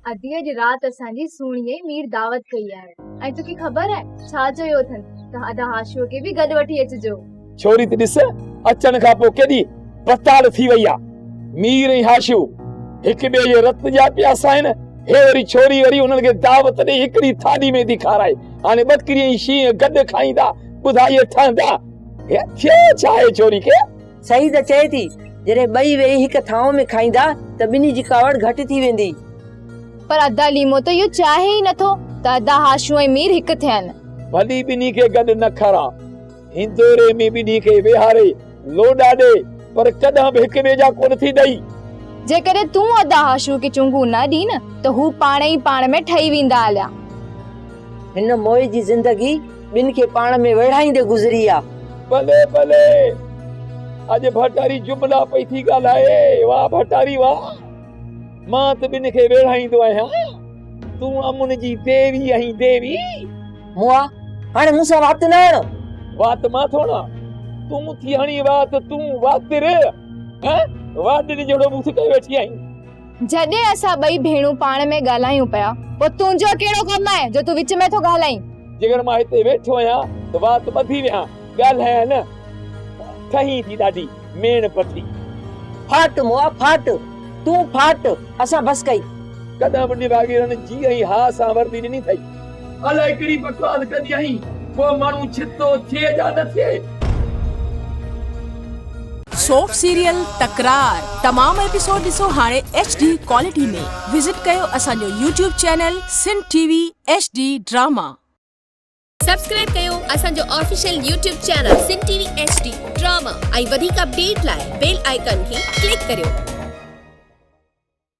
ادي اڄ رات اسان جي سهڻي ۽ مير دعوت ڪئي آهي ۽ توکي خبر آهي ڇا چيو اٿن ته ادا هاشوء کي به گڏ وٺي اچجو. ڇوري ته ڏس اچڻ کان پوء ڪيڏي بتال ٿي وئي آ. مير ۽ هاشو هڪ ٻئي جي رت جا پياسا آهن. هي وري ڇوري وري انهن کي دعوت ڏئي هڪڙي ٿالهي ۾ ٿي کارائي. هاڻي ٻڪري ۽ شينهن گڏ کائيندا ٻڌاء اهي ٺهندا. هي ٿيو ڇا آهي ڇوري کي؟ سعيده چئي ٿي، جڏهن ٻئي ويهي هڪ ٿانو ۾ کائيندا ته ٻنهي جي ڪاوڙ گهٽ ٿي ويندي. پر ادا ليمو ته اهو چاهي ئي نٿو ته ادا هاشو ۽ مير هڪ ٿين. ڀلي ٻنهي کي گڏ نه کاراء، هندوري ۾ ٻنهي کي ويهاري لوڏا ڏي، پر ڪڏهن به هڪ ٻئي جا ڪونه ٿي ڏئي. جيڪڏهن تون ادا هاشو کي چونگون نه ڏين ته هو پاڻ ئي پاڻ ۾ ٺهي ويندا هليا. هن موئي جي زندگي ٻن کي پاڻ ۾ ويڙهائيندي گذري آ. بلي بلي اڄ ڀٽاري جملا پئي ٿي ڳالهائي واه ڀٽاري واه مان ته ٻن کي ويڙهائيندو آهيان تون امن جي ديوي آهين ديوي. مئا هاڻي مون سان وات نه هڻ. وات مان ٿو هڻان تون ٿي هڻين وات تون واتر هه واڏن جهڙو ٻوٿ ڪيو ويٺي آهين. جڏهن اسان ٻئي ڀيڻون پاڻ ۾ ڳالهايون پيا پوء تنهنجو ڪهڙو ڪم آهي جو تون وچ ۾ ٿو ڳالهائين. جيڪر مان هتي ويٺو آهيان ته وات ٻڌي ويهان، ڳالهايان نه. ٺهين ٿي ڏاڍي ميڻ پٿي. ڦاٽ مئا ڦاٽ، تون ڦاٽ، اسان بس ڪئي. ڪڏهن به نڀاڳيرن جي ۽ ها سان وردي ڏني اٿئي. الائي ڪهڙي بڪواس ڪندي آهين، پوء ماڻهو ڇتو ٿئي يا نه ٿئي. سوپ سيريل تڪرار تمام ايپيسوڊ ڏسو هاڻي ايڇ ڊي ڪوالٽي ۾ وزٽ ڪيو اسان جو YouTube channel Sindh T V H D drama. Subscribe ڪيو اسان جو official YouTube channel Sindh T V H D drama ۽ وڌيڪ اپڊيٽ لاء بيل آئيڪان کي ڪلڪ ڪريو.